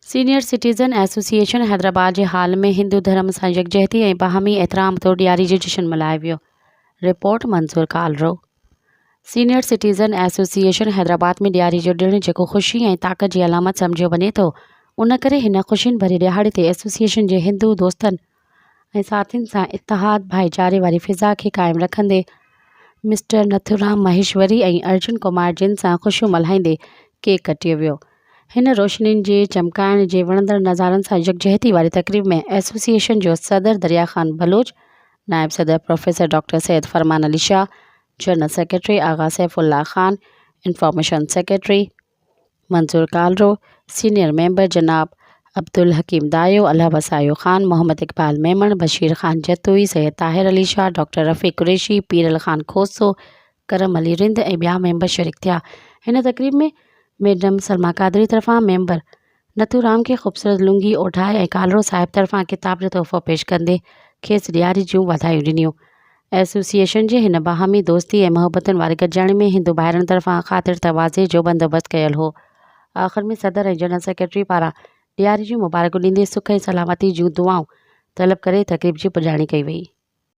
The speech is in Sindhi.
سينيئر سٽيزن ايسوسيئيشن حيدرآباد جي هال ۾ هندو ڌرم سان يڪجهتي ۽ باهمي احترام طور ڏياري جو جشن ملهايو ويو، report, Manzoor Kalro. Senior citizen association Hyderabad ۾ ڏياري جو ڏڻ جيڪو خوشي ۽ طاقت جي علامت سمجهيو وڃي ٿو ان ڪري هن خوشين ڀري ڏهاڙي تي ايسوسيئيشن جي هندو دوستن ۽ ساٿين سان اتحاد ڀائيچاري واري فضا کي قائم رکندي مسٽر نٿورام مهيشوري ۽ ارجن ڪمار جن سان خوشيون ملهائيندي ڪيڪ ڪٽيو ويو. هن روشنين جي چمڪائڻ جي وڻندڙ نظارن سان يڪجهتي واري تقريب ۾ ايسوسيئيشن جو صدر دريا خان بلوچ، نائب صدر professor doctor Syed Farman Ali Shah, general secretary Agha Saifullah Khan, information secretary Manzoor Kalro, senior member جناب عبدالحڪيم دايو، الهه وسايو خان، محمد اقبال ميمڻ، بشير خان جتوئي، سيد طاهر علي شاهه، ڊاڪٽر رفيق قريشي، پيرل خان کوسو، ڪرم علي رند ۽ ٻيا ميمبر شريڪ ٿيا. هن تقريب ۾ ميڊم سلميٰ قادري طرفان ميمبر نٿو رام کي خوبصورت لنگي اوڍائي ۽ ڪالرو صاحب طرفان ڪتاب جو تحفو پيش ڪندي کيس ڏياري جون واڌايون ڏنيون. ايسوسيئيشن جي هن باهمي دوستي ۽ محبتن واري گڏجاڻي ۾ هندو ڀائرن طرفان خاطر تواضع جو بندوبست ڪيل هو. آخر ۾ صدر ۽ جنرل سيڪريٽري پاران ڏياري جون مبارڪون ڏيندي سک ۽ سلامتي جون دعائون طلب ڪري تقريب جي پڄاڻي ڪئي وئي.